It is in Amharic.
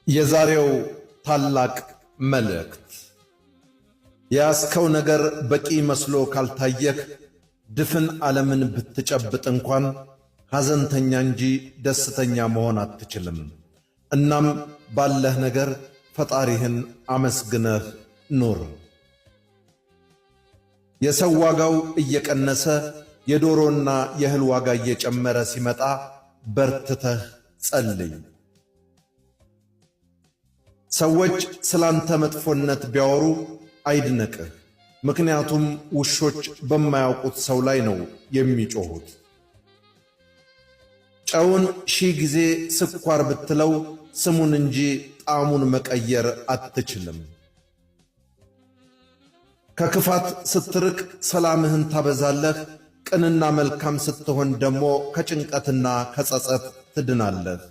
የዛሬው ታላቅ መልእክት፣ የያዝከው ነገር በቂ መስሎ ካልታየህ ድፍን ዓለምን ብትጨብጥ እንኳን ሐዘንተኛ እንጂ ደስተኛ መሆን አትችልም። እናም ባለህ ነገር ፈጣሪህን አመስግነህ ኑር። የሰው ዋጋው እየቀነሰ የዶሮና የእህል ዋጋ እየጨመረ ሲመጣ በርትተህ ጸልይ። ሰዎች ስላንተ መጥፎነት ቢያወሩ አይድነቅህ፣ ምክንያቱም ውሾች በማያውቁት ሰው ላይ ነው የሚጮሁት። ጨውን 1000 ጊዜ ስኳር ብትለው ስሙን እንጂ ጣዕሙን መቀየር አትችልም። ከክፋት ስትርቅ ሰላምህን ታበዛለህ፣ ቅንና መልካም ስትሆን ደግሞ ከጭንቀትና ከጸጸት ትድናለህ።